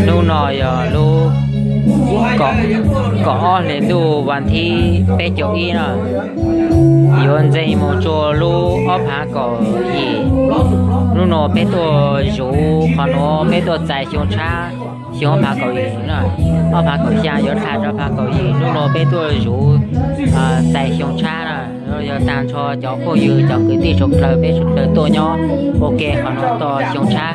Hnub no yog lub kaum ob hli ntuj vas thib peb caug ib no, yuav ntxees mus rua lub ob phav kaum yim. Hnub no peb tuaj zuv qhov nuav, peb tuaj txais xyoo tshab, xyoo ob phav kaum yim na, ob phav kaum xya yuav dhau rau ob phav kaum yim. Hnub no peb tuaj zuv txais xyoo tshab na, yog tag nrho cov phooj ywg cov kwv tij suav dlawg, peb suav dlawg tuaj nyob ua ke qhov no txais xyoo tshab.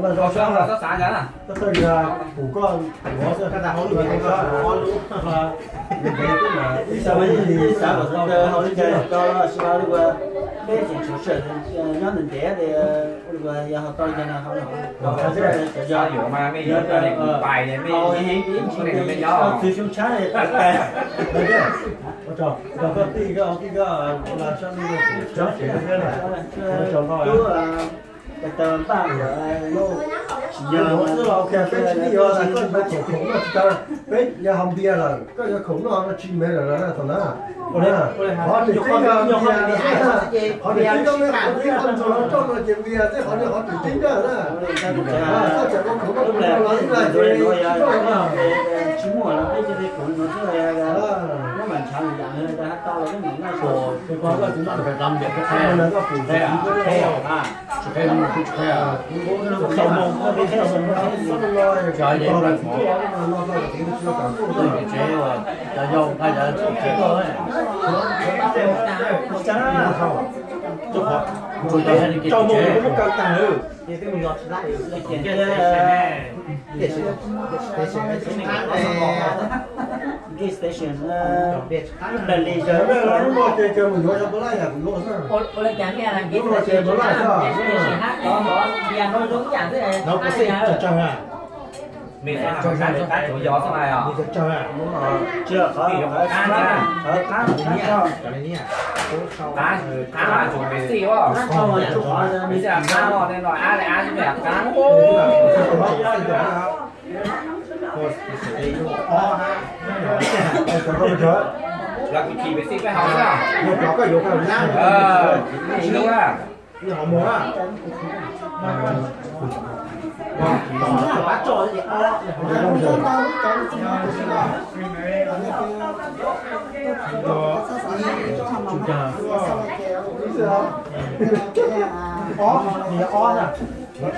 Tab sis kuv koj ua xwb, ib xav ua ib xav ua xwb, hauv li cas tau sib ua li ua peb tseem tshuav sij hawm nyob ntev ntev li ua yog ho tau li cas no ho los. Yog mas mej yuav pais mej txwv xyoo tshab li. Ua tsaug, koj tij koj tij koj sab tub tub los peb tsis tij, koj yuav khoom noj tsis tau, peb yog haus npias lawm, koj yuav khoom noj no tsis me lawm thaum na. Qhov tseem ceeb, qhov tseem ceeb no me qhov tseem ceeb qhov ntxuag no roj no ces npias xwb, qhov no qhov tseem ceeb na. Koj tseem ua khoom noj khoom haus los ib nta ces tsis roj na. Tsis muaj los peb cia li khoom no xwb, muab mam ntshav yam tau los peb mam noj. Gas station, Malaysia. Mej xav hais qab tsuav yos xwb mas os. Tsis yog qhov, qhov qab, qab mas tsuas Pepsi os. Pepsi qab os, nej no ab li ab xwb mas qab. Los kuv chim Pepsi peb haus xwb. Tsis lub a.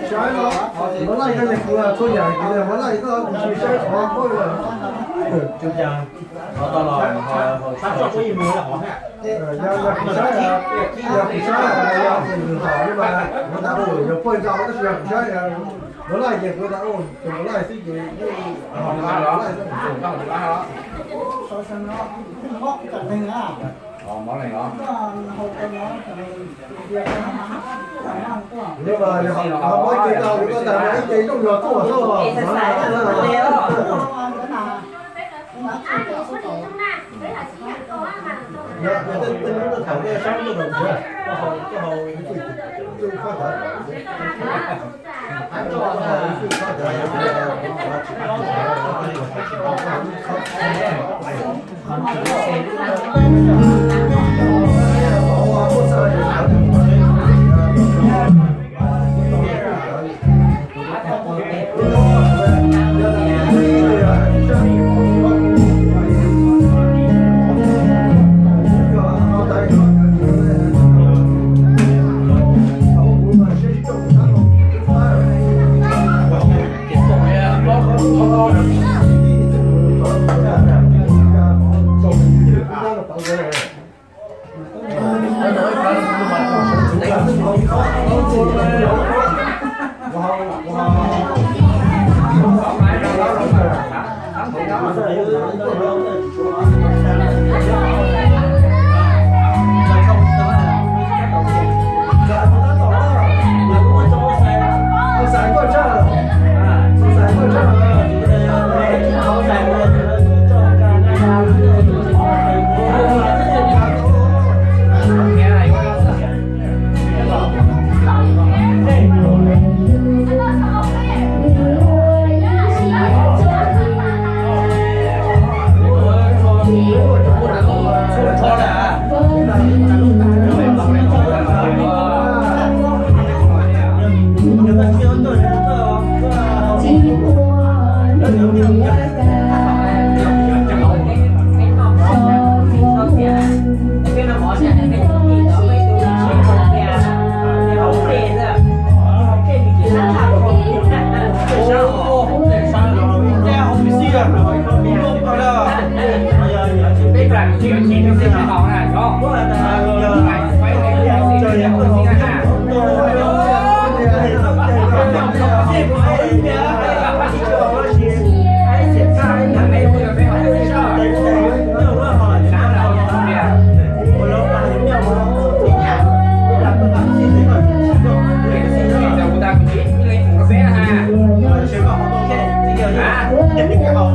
Saib no, Muab Laij yog kuv txhua yam, Muab Laij koj kuv tsis saib qhov koj. Yog kuv saib, yog kuv saib, yog kuv nws hom li mas kuv tas ua yog poj ntau tab sis yog kuv saib, Muab Laij ces kuv tas ua tus Muab Laij xwb ces yeej hom Muab Laij xwb. Yog mas, yog ho muab ib ce tau, koj tas ib ce rooj yog tuaj xwb. Yog tej hnub koj tham koj saib koj tom ntsia, koj haus, koj haus ib tug, ib tug koj cov.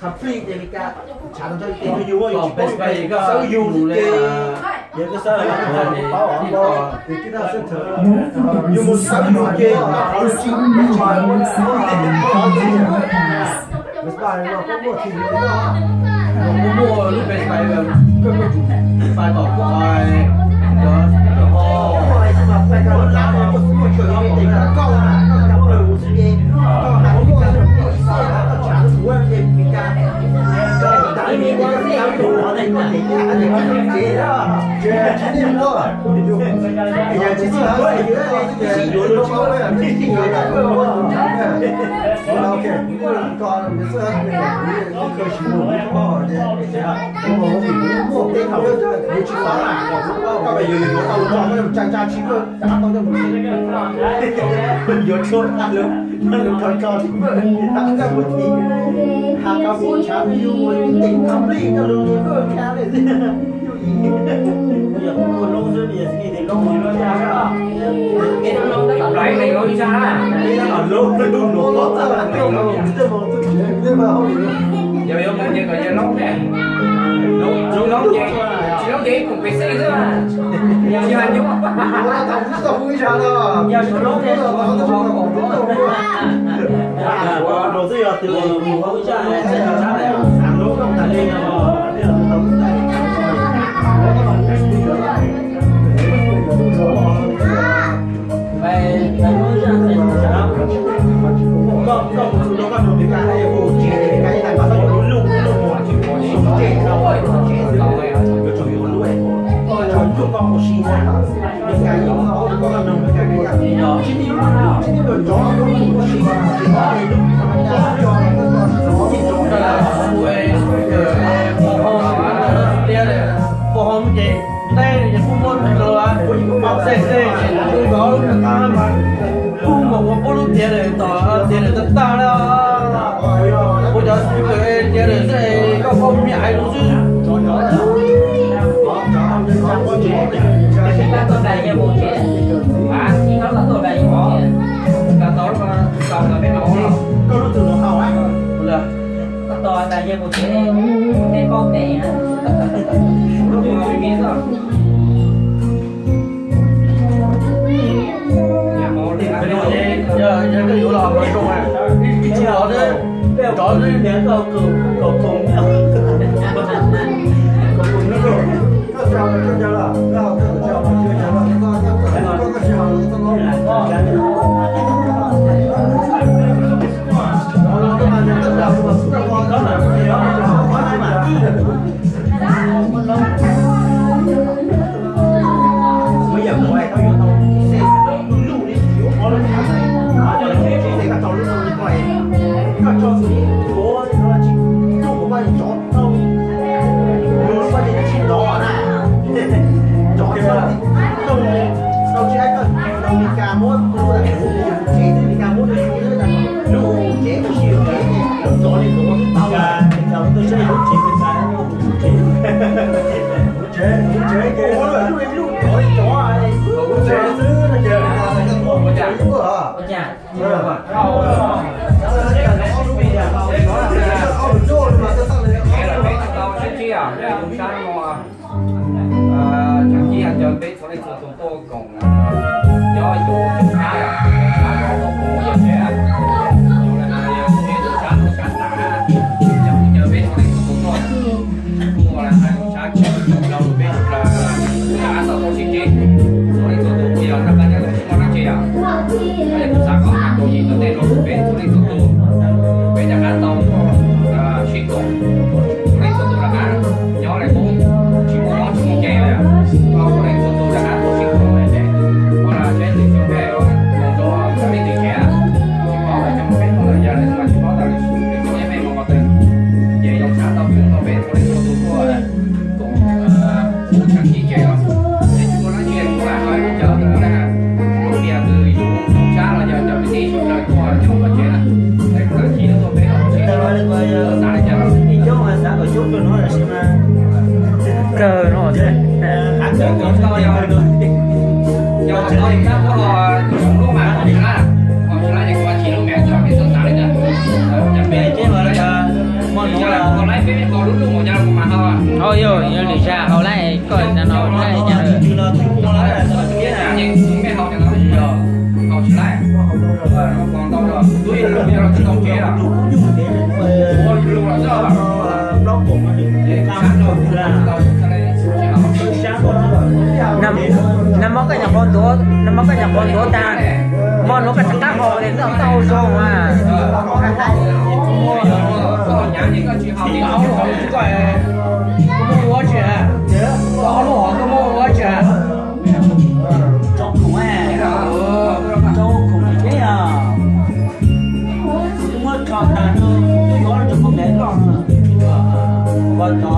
complete Amelikas, tshav ntuj teb, yus muaj yus tsis paub, yus xav yus xwb ces yog koj xav paub, yus mus xav yus ces qhov lus tsis muaj, muaj lub Best Buy, koj koj tsum fais tom koj, cov speaker ho, koj lab koj muaj koj xwb, koj hais koj tshav ntuj Amelikas, koj tas li Amelikas, koj ces yog tsis txawj hais, yog tsis txawj hais, yus sib yuav luag tsis paub, sib yuav tas koj ua tus tshav ntuj. Ok, kuv koj nws xwb, kuv khaws tsis mus, kuv tsis paub ces, kuv muaj tej thaum kuv tsis paub na, koj pem yuav yuav tau los koj tsa tsa tsis muaj, tsa tau coj mus, yuav tshuaj tag lawm, lawv tso tso tsis muaj, tsa tsis muaj, has koj muaj tshav ntuj yus ua ib teem complete coj los mus koj tsa li xwb. Yog yog mus ces kom yog loob ne, loob ces tsis loob ces ib pum pes xeej xwb mas, yog yog nyuaj, yog tsis loob ces ib pum pes xeej xwb. Pog ho ces teb ces kuj muab rau xej xej ces kuj nkawd lub qab mas kuj mus ua pub lub tiav lawm tom tiav lawm tag tag na. Ua cov tiav lawm xwb koj phob me me hais lus xwb. Yog koj yuav los ua zoo, ib tug los rov Nyob tus tub sab, tub sab tuaj kuv yawg tsev, yog li no yog tub sab tuaj sab tas, yog kuv caw peb txhua leej txhua tus tuaj, kuj ua li hais tub sab tsis tau rau peb tug plaws, rov qab tau tuaj sib ntsib, txhua leej txhua tus kuj yog rov qab nyob tau tsis muaj dab tsi yom. Yog kuv xav kom tus yim tus tej rau peb txhua leej txhua tus, peb rov qab tau tuaj sib koom, txhua leej txhua tus rov qab nyob li qub, tsis muaj mob tsis muaj nkeeg li, txhua leej txhua tus rov qab tuaj sib koom li ces ua li seb lwm xyoo peb mus rau peb tim tsev, tsis paub lawm cov peb tuaj lawm yog lawv mas tsis paub tas lwm xyoo peb mus qhov twg, ces zoo sab tau peb mus rau peb txhua leej txhua tus tuaj koom tseem ceeb ces os, ces tsis muaj dab tsi kuv lam hais cov tus tias tus yus zoo sab los yog cov kwv tij sawv daws tuaj nyob hauv tsev na, kuv lam khij tuaj peb los seb xav li cas. Kawg no thiab. Ho yog, yog lwm zag hauv laij koj no laij nyaj lawm. Nag hmo koj nyuam qhuav ntuav, nag hmo koj nyuam qhuav ntuav tag, hmo nuav koj rov qab haus es koj tau zoo mas. Rau khoom, rau khoom tsis peb os. Kuv twb muab rho tag no, kuv twb yuav rau koj ntev loj no. Ua no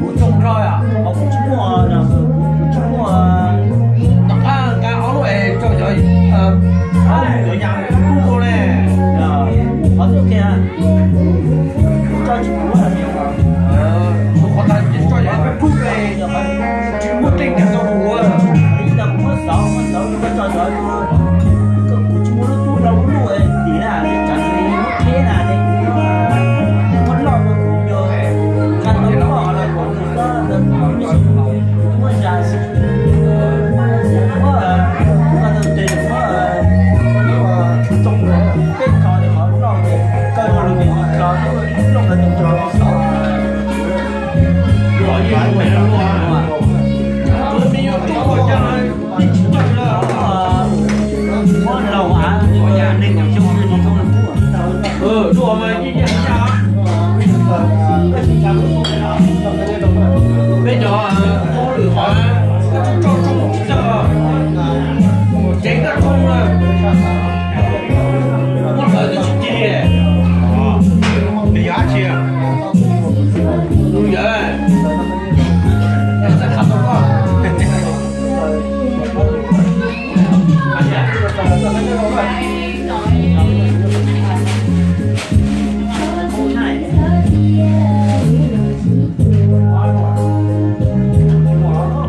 kuv tsoo rau, ho kuv tsis muaj, kuv tsis muaj. Tom qab nqa ob lub es rau cov, ob lub cov yas kuv tub rau ne. Qhov twg kiag kuv tso tsis puv. Tus qhov tas tso cov peb pub le, tsis muaj teej kiag tau kuv. Kuv muab xauv, muab xauv rau koj tso cov, koj kuv tsis muaj lub tub rau lub lub tim na, tsam sis muab qheb na, muab loj rau kuv, nqa tau loj los kuv muab zas, muab, muab tau tes, muab tsoo peb qho, qhov loj, koj lub lub tes, qhov loj, loj ntawd tus rau xauv. Muab laus av, nees nkaum xyoo, nees nkaum xyoo. Peb cov qub lwm qhov, koj tsoo tsoo tsis tau, tseev koj tsoo na, muab hlawv twb tsis cig li. Yog dab tsi? Yog, yog txawj khav tau koj.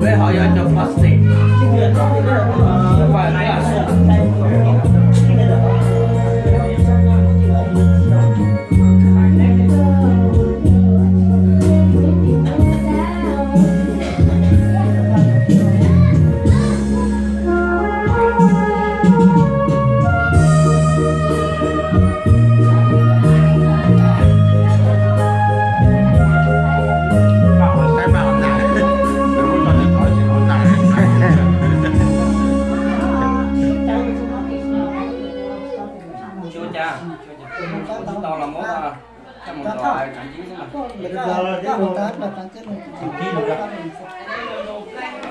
Peb ho yog cov plastic. Tsis ua cas, tsis ua cas. Tau los muab coj mus rau tsam ncib xwb mas.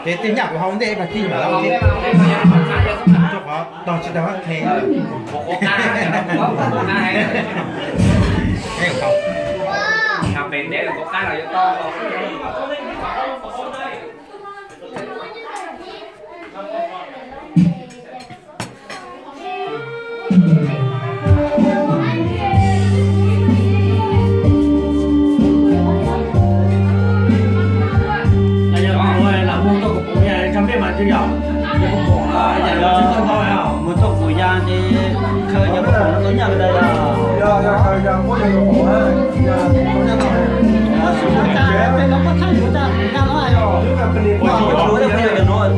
Ces tej nyaj kuv hau ntej mas tij mam los ua ntej, rau qhov tog tsis tau qheb. Mus txog kuv ya ces khaws cov kuv pom no tau nyaj li ntawd.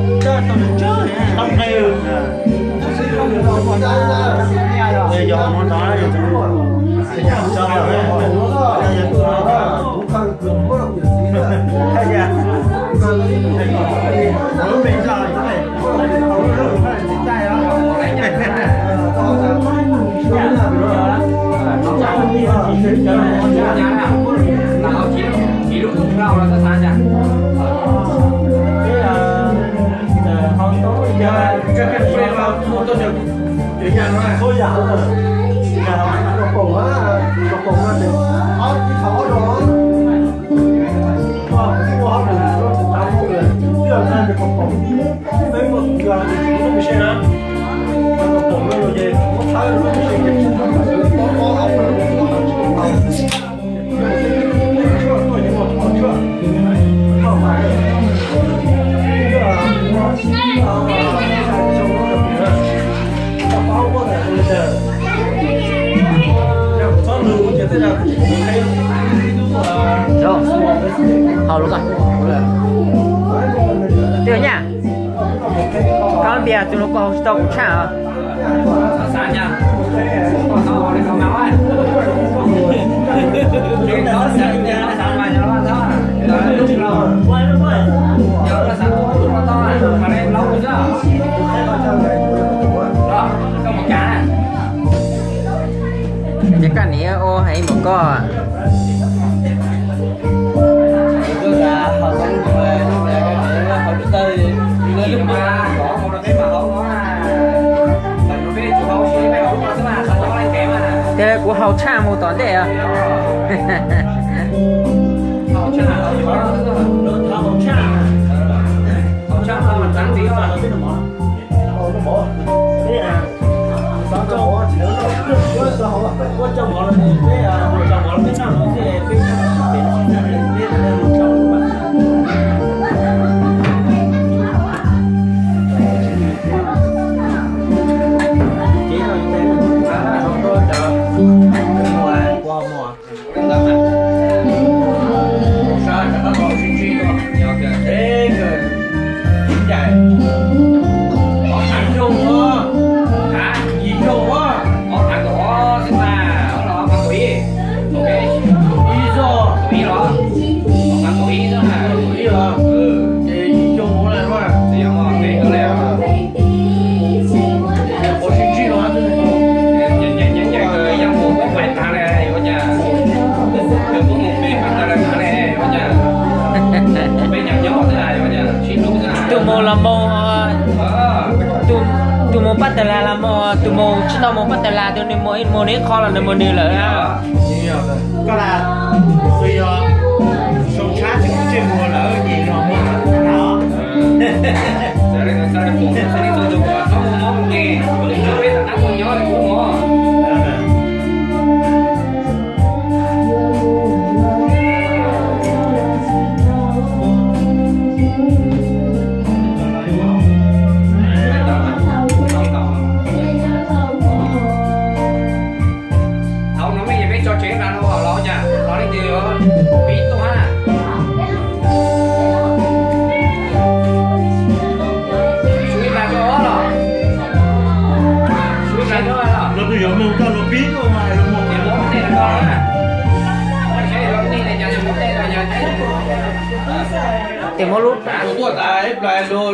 Hau lub ko. Twb nyaj, koj npias tus no koj hau tsis tau kuv tshaj os. Ces koj niam ua heev npaum koj. Ces kuv haus tshaj mus tom ntej os. Tus mus los mus, tus mus pab tas las los mus, tus mus tsis tau mus pab tas las, tus nws mus ib mus nws ib qho los nws mus nws lawm. Thaum no mej yeej peb tso tsev na no los cas los leej twg pib tuaj na? Sub ib plag rau los? Sub ib plag rau los? Los tus yuav mus koj los pib tuaj mas yuav mus. Ces muab tej no koj na. Ces muab lub, tuaj tas ib plag rau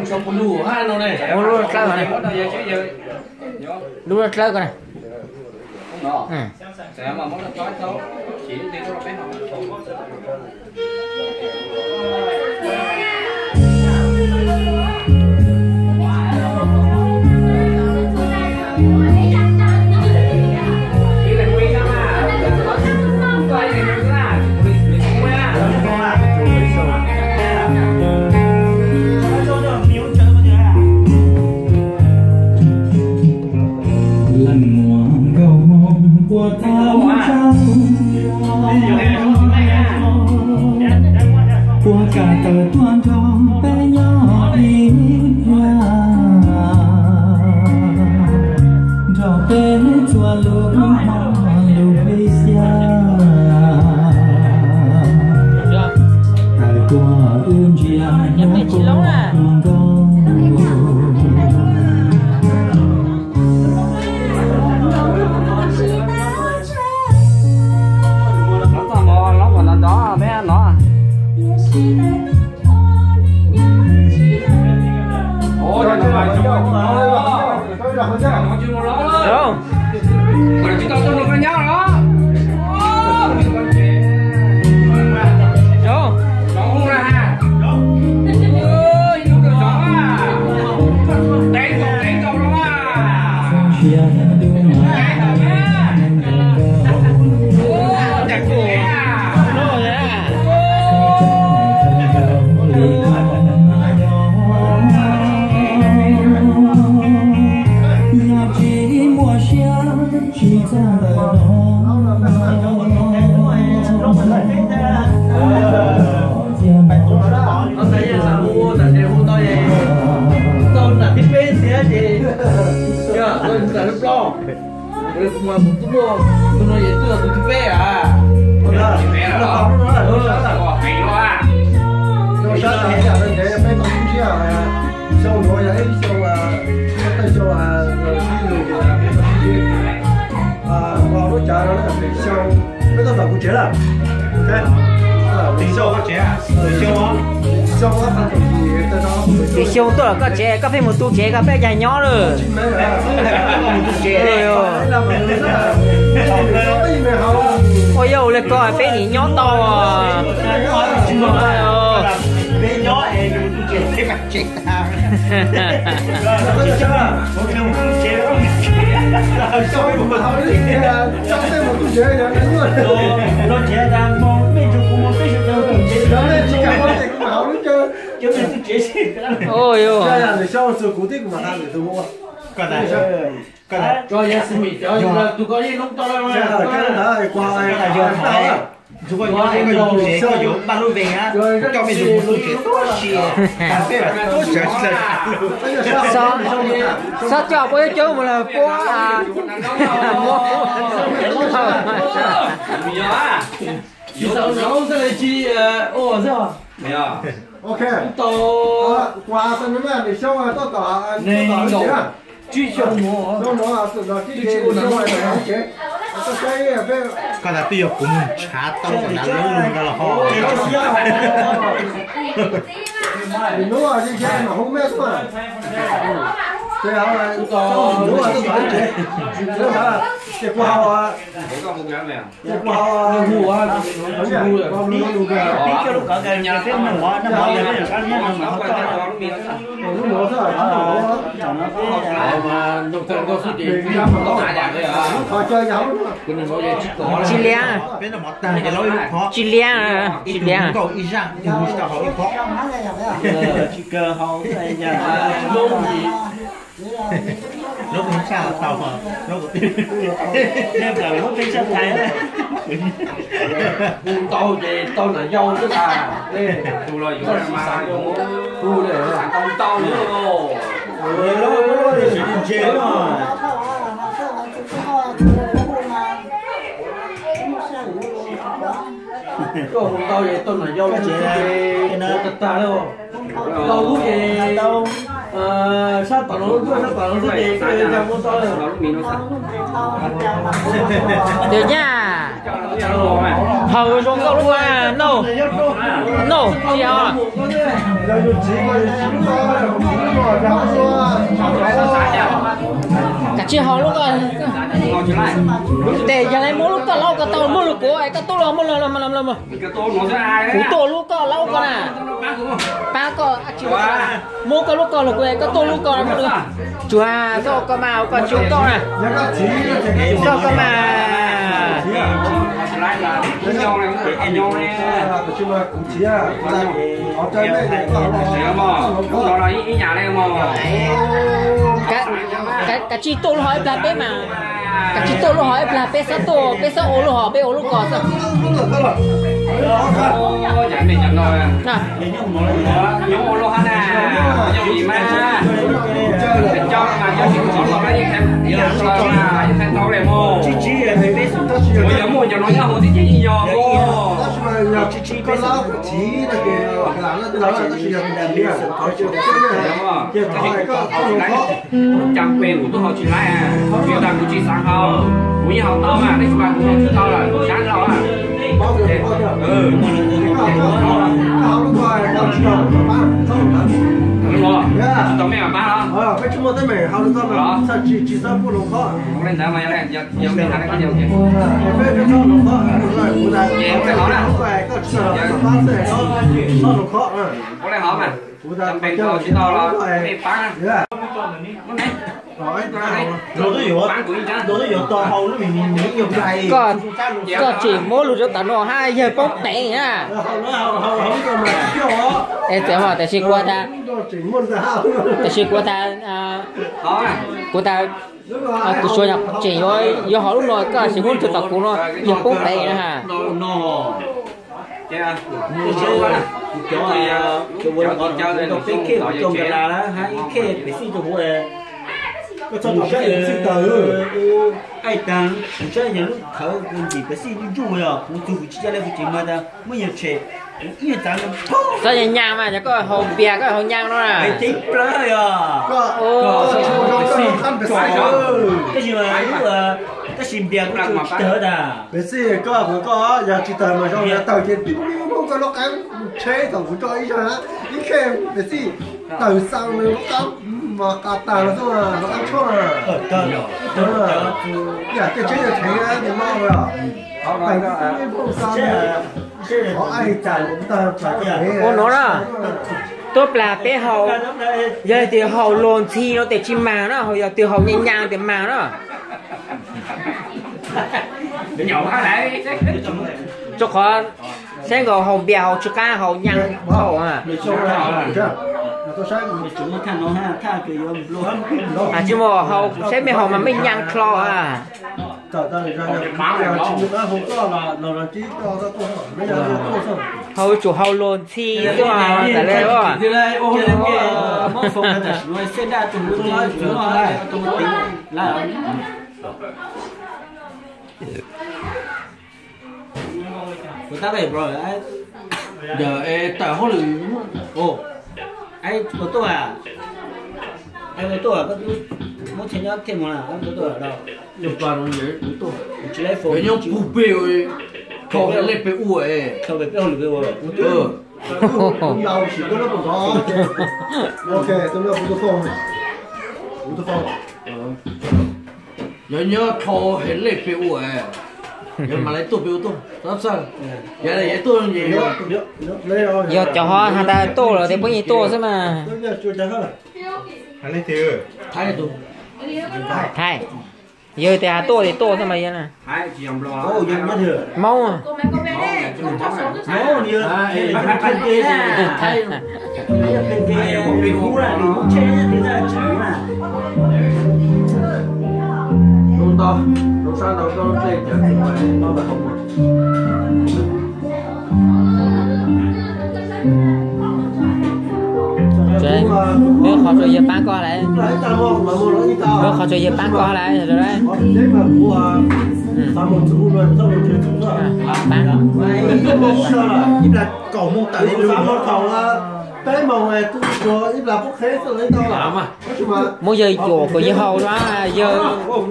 tso pus lus hab no ne. Muab lub dlawb no ne. Lub dlawb ko na. Leej muam nkauj Hmoob puas tau tsaug? Xyoo tuaj lawm koj tsev, koj pheej mus tu tsev, koj pheej cas nyob lawm. Ua yog ua li ko peb nim nyob tau. Xob coj puab coob mus lawm puab. Koj tas twb yog kuv mus tshav tau kom nav lub lug ntawd los ho. Tsis liab, tsis liab, tsis liab. Hu tau ces tau nam yau xwb tas. Hu los yuav mas hu tau tau. Koj hu tau ces tau nam yau ces tag tag li. Tau lub ces sab tom no, sab tom no xwb ces tau. Ces nyaj haus zoo nkauj lub noj, noj tsis os. Kav tsij haus lub ko. Ces yog li muab lub koj laub ko tau, muab lub kuv es koj tub los muab los. Kuv tuaj lub koj laub ko na. Pab koj, muab koj lub ko los kuv es koj tuaj lub ko. Tsuag koj ua ko mas ua ko tsis ua koj na. Koj ua ko mas. Kav tsij tuaj lub hov ib plag peb mas. Kav tsij tuaj lub hov ib plag peb xab tuaj, peb xab ua lub hov, peb ua lub ko xwb. Cas kuv tub haus tsis laib, tsis tas kuv tsis xav haus, kuv yeej haus tau mas, tab sis mas kuv haus tsis tau lawm, sab laus. Tsis tau mej mas pab los. Li ntawd mas yog ua li hov na. Ua li hov mas, tsis tau los mej pab. Koj tseem muab lug rau tom no hab yawg poob peev na. Es txawm ho, tab sis kuv tas, tab sis kuv tas, kuv tas Kuv xyuas tseem yuav hauv lub no koj tsis muab rau tom kuv no, yog poob pem na ha. Peb khej kuv coj nkas las hab ib khej pem xij rau kuv. Koj txhob tau sab txij tawg. Ai tas kuv saib yog lub thawv kuv ntim pem xij ntsuj ntsuj yog kuv txug kuv tsis coj le kuv tseem mag tas muab yog tshem kuv ib txav. Txhob nyas nyas mas, yog koj haus npias koj haus nyas no na. Ceeb plawg yog. Tab sis mas lub, tab sis npias kuv tsis tawg tas. Pem xij koj, koj yog tsis tawg mas zoo, yog tawg ces tib poob tib poob koj lub qab tsheb thaum kuv tso ib zag, ib khej pem xij tawg xaus nws lub qab mas qas tag los xwb, lub qab tshuaj. Yam tej tsheb yog thev tis no los. Ua no na, tuab plas peb haus, yog tias haus luag ntxhi no tes tsis mag na, ho yog tias haus nyas nyas tes mag na. Rau qhov saib nkaus haus npias haus tsis qab haus nyas dhau. Tsis muaj haus, saib mej haus mas mej nyas dlhau a. Haus tsum haus luag ntxhi tuaj tas le. Kuv tab lej, yog es tawm hauj lwm, ua tuaj, ua tuaj, koj muab txhia nyob thiaj mus na, ua tuaj. Nyob pug peg, tho lej peg ua es. Yog nyob tho lej peg ua, yog mas lawv tuaj peb ua tuaj, tab txawj, yog tuaj. Yog cov ho has tas tuaj los tes puab yeej tuaj xwb mas. Thaib, yog tes has tuaj tes tuaj xwb mas yog Moob. Peb qhov tsuas yawg paab koj lawm, peb qhov tsuas yawg paab koj lawm. Muab yawg yuam kom yawg haus, yawg, muab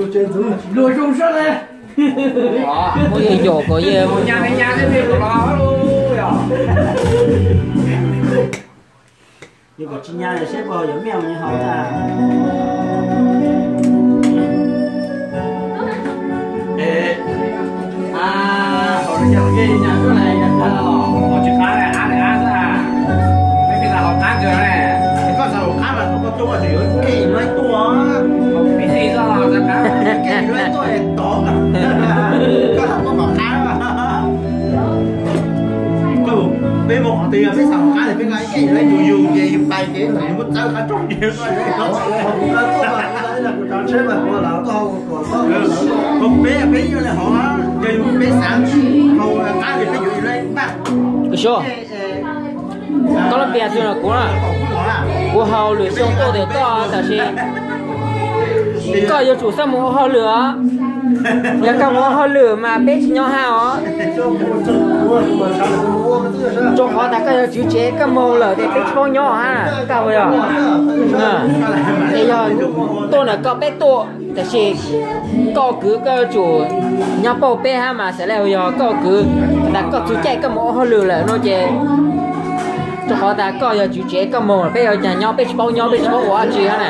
yawg yuam kom yawg. Yog kom tsis nyas saib puas yog mej haus na. Koj xav haus qab mas koj tuaj, koj yuav ib kej ib lab tuaj. Koj ib lab tuaj es tod, koj xav muab kom qab. Peb mus qhov twg yog peb xav haus qab ces peb nqa ib kej ib lab yus yus ces yus pais ces yus muab txawb qab rooj ces. Peb peb yuav le hov, yog yus peb xav haus qab ces peb yuav le npaj. Koj lub pias xwb no kuv, kuv haus lwm xyoo tuaj tes koj tab sis koj yuav tsum xab mus ua hauj lwm os. Yog koj mus ua hauj lwm mas peb tsis nyob hab os. Rau qhov tas koj yog tswv tsev koj moog lawm ces peb tsis paub nyob hab koj yog. Es yog tuaj ntawm koj peb tuaj tab sis koj kwv koj yuav tsum nyob pauj peb hab mas xav le yog koj kwv tas koj txug caij koj mus ua hauj lwm lawm no ces rau qhov tas koj yog tswv tsev koj moog peb yuav cas nyob, peb tsis paub nyob peb tsis paub ua dab tsi hab na.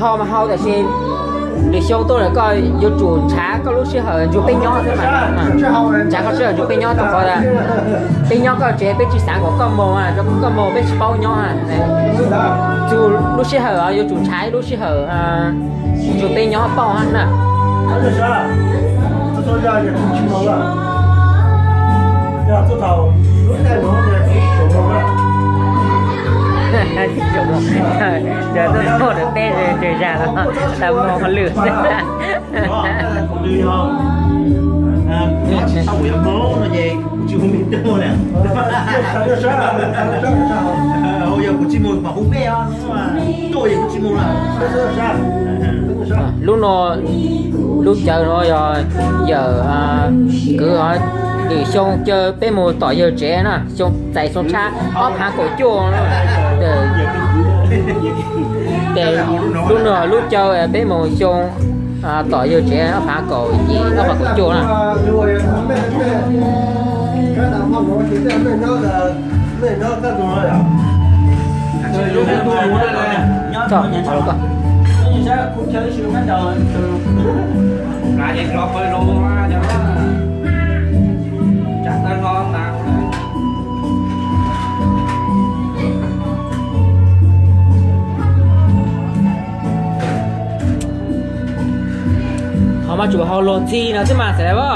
Ho mas hau, tab sis lwm xyoo tuaj lawm koj yuav tsum ntshav koj lub sij hawm nrug peb nyob xwb mas. Ntshav koj sij hawm nrug peb nyob rau qhov peb nyob koj tsev, peb tsis xav kom koj moog, koj moog peb tsis paub nyob. Txug lub sij hawm yuav tsum ntshav ib lub sij hawm nrug peb nyob pauj na. Cov tuaj thaum peb tsaug zag los tau moog lwm. Lub no, lub cawv no yog yawm kwv, lwm xyoo caw peb moog tom yawg tsev na, xyoo txais xyoo tshab ob phav kaum cuaj. Ces lub no lub cawv peb moog xyoo tom yawg tsev ob phav kaum yim ob phav kaum cuaj na. Ho mas tsum hau luag ntxhi no xwb mas xav lawm as.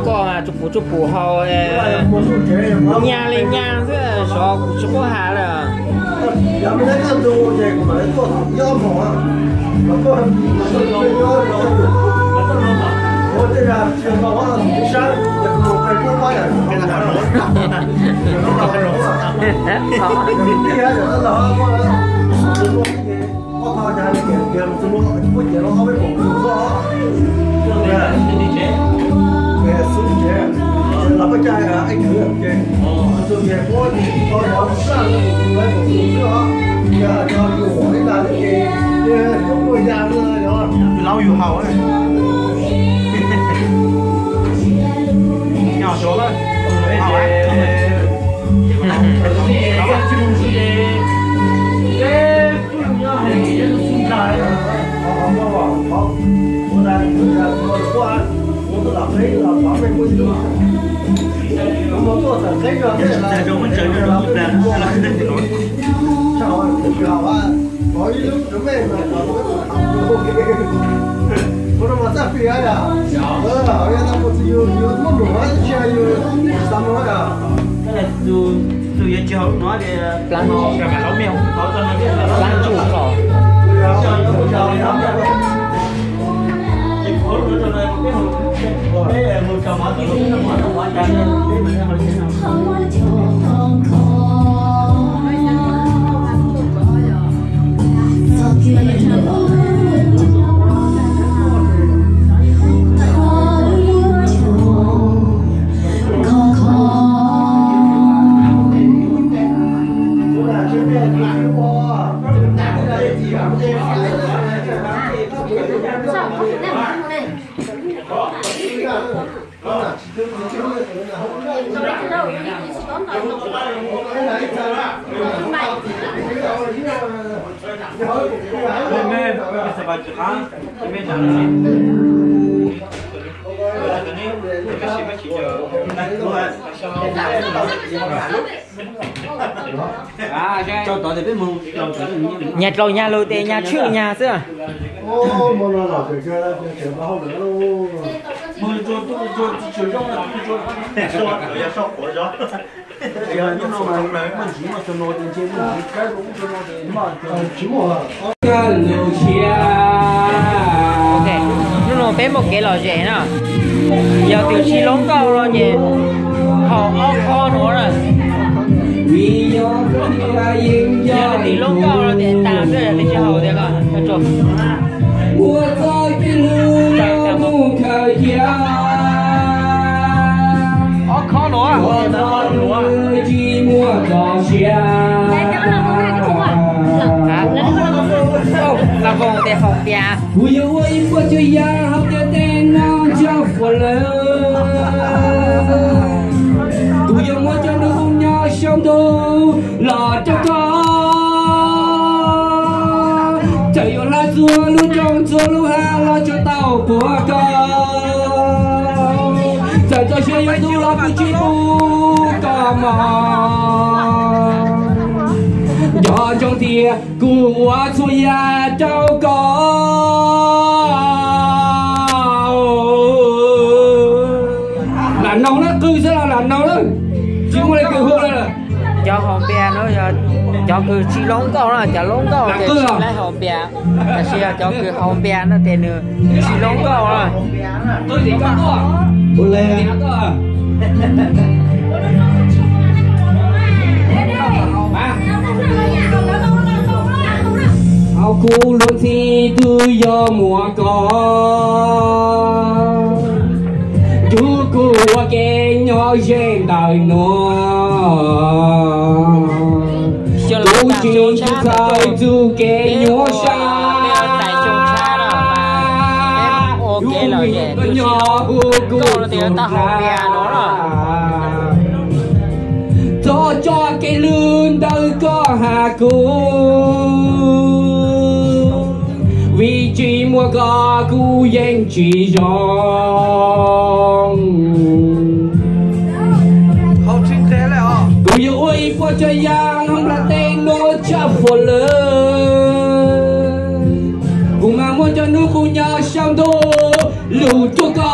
Koj mas tsum pum tsum pum hau, nyas li nyas xwb, sov kuv tsis paub has lawm. Laus yus haus. Nyob suav lawm. Tus yuav tsis haus no, plab tsuj hlo. Nyag dlaus nyag lug tes nyag tshwj nyag xwb. Ok, hnub no peb muaj kev lom zem na. Yog tus tsis lub nkauj no ces haus ob khob nuav na. Yog tus lub nkauj no ces tas xwb, yog tus tsis haus tiag ko. Ob khob nuav. Kuv yuav ua ib puas tsuas yam hauv tiaj teb no ntsuag fuam lawm. Kuv yuav muab cov nub nyob saum ntuj los rau koj. Txhua lub nroog txhua lub hav los tsuas tau puag koj. Txawm txoj sia yuav tu los kuv tsis pub koj mog. Nco ntsoov tias kuv ua txhua yam rau koj. Lam noog lawm, qw xwb los lam noog lawm, tsis muaj leej twg hu lawm. Cov haus npias no yog cov kws tsis loob nkauj na, cov loob nkauj ces tsis laib haus npias, tab sis yog cov kws haus npias no ces nws tsis loob nkauj na. Kuv luag ntxhi twb yog muaj koj, yug kuv ua kev nyob ze ntawm nuav. Kuv tsis txhawj txuj kev nyuaj sab, yug kuv nyob hu kuv txhua txhua txog tso kev lwj ntawm koj hab kuv, vim tsis muaj koj kuv yeej tsis zoo. Kuv yuav ua ib puas tsav yam nyob nplaj teb nuav tshaj fuab lawm, kuv mam muab cov hnub qub nyob saum ntuj lug rua koj.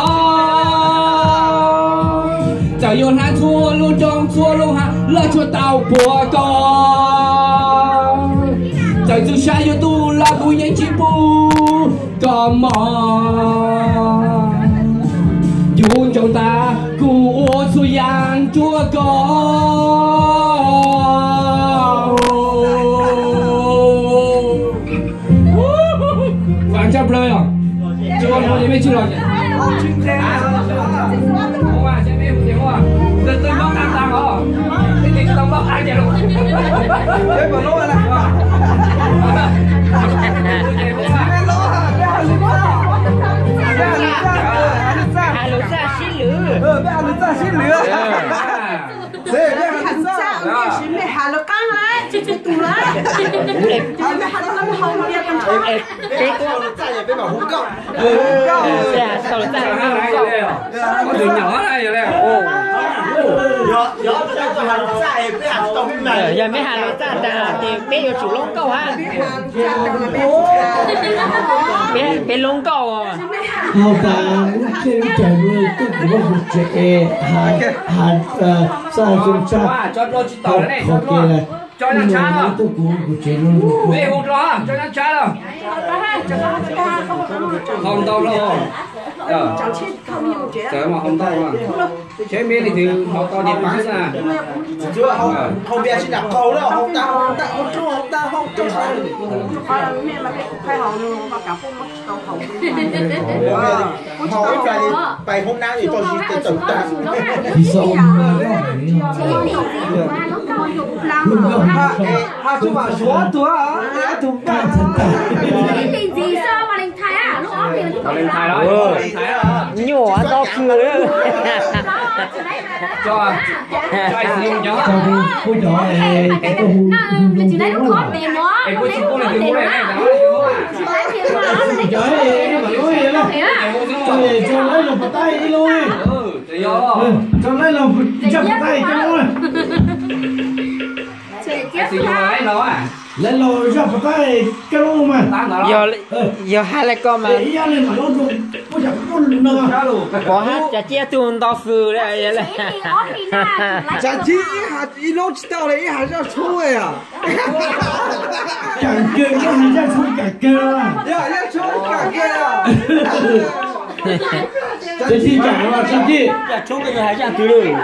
Txawm yuav hnav txhua lub nroog txhua lub hav los tsuas tau puag koj. Txawm txuj sa yuav tu los kuv yeej tsis pub koj mog. Yug ntsoov tas kuv ua txhua yaam rua koj. Faam tshaj plawg yog tsis ua no ces mej tsis los. Has lus txaj sib lwm. Has lus txaj, mej has lus qaab lawm, tsis txug tug lawm. Mej has lus qaab, mej haus npias tag nrho. Peb kuj has lus txaj, peb mam hu koj. Has lus txaj, peb mam hu koj. Yog mej has lus txaj tag ces peb yuav tsum loob nkauj hab. Peb loob nkauj. Haus tas lub tsheb lub chaw lub tuaj kuv lub kuv tsev es has xaj xyoo tshaj, haus ke lawm. Tuaj kuv kuv tsev lub haus ntau lawm. Txawm mas haus ntau, tsheb meb leej twg haus tau ces paav xwb. Haus npias tsis nram qaug na, haus tas haus tas haus rau haus tas haus rau. Haus ib pais hoob nab es tau sib tawm tag. Has tug mam suav tug, tug paj. Nyuaj ntau kawg li. Lawv los zaj pas tab kab loob mas. Yog has le ko mas. Pov hab Tsav Cib tug nto fws le. Tsav Cib ib has ib lub tsis tau le, ib has zaj tshoob. Kaam kawg, ib has zaj tshoob kaam kawg. Tsav Cib kaam los Tsav Cib. Zaj tshoob koj yuav has zaj twg lawm?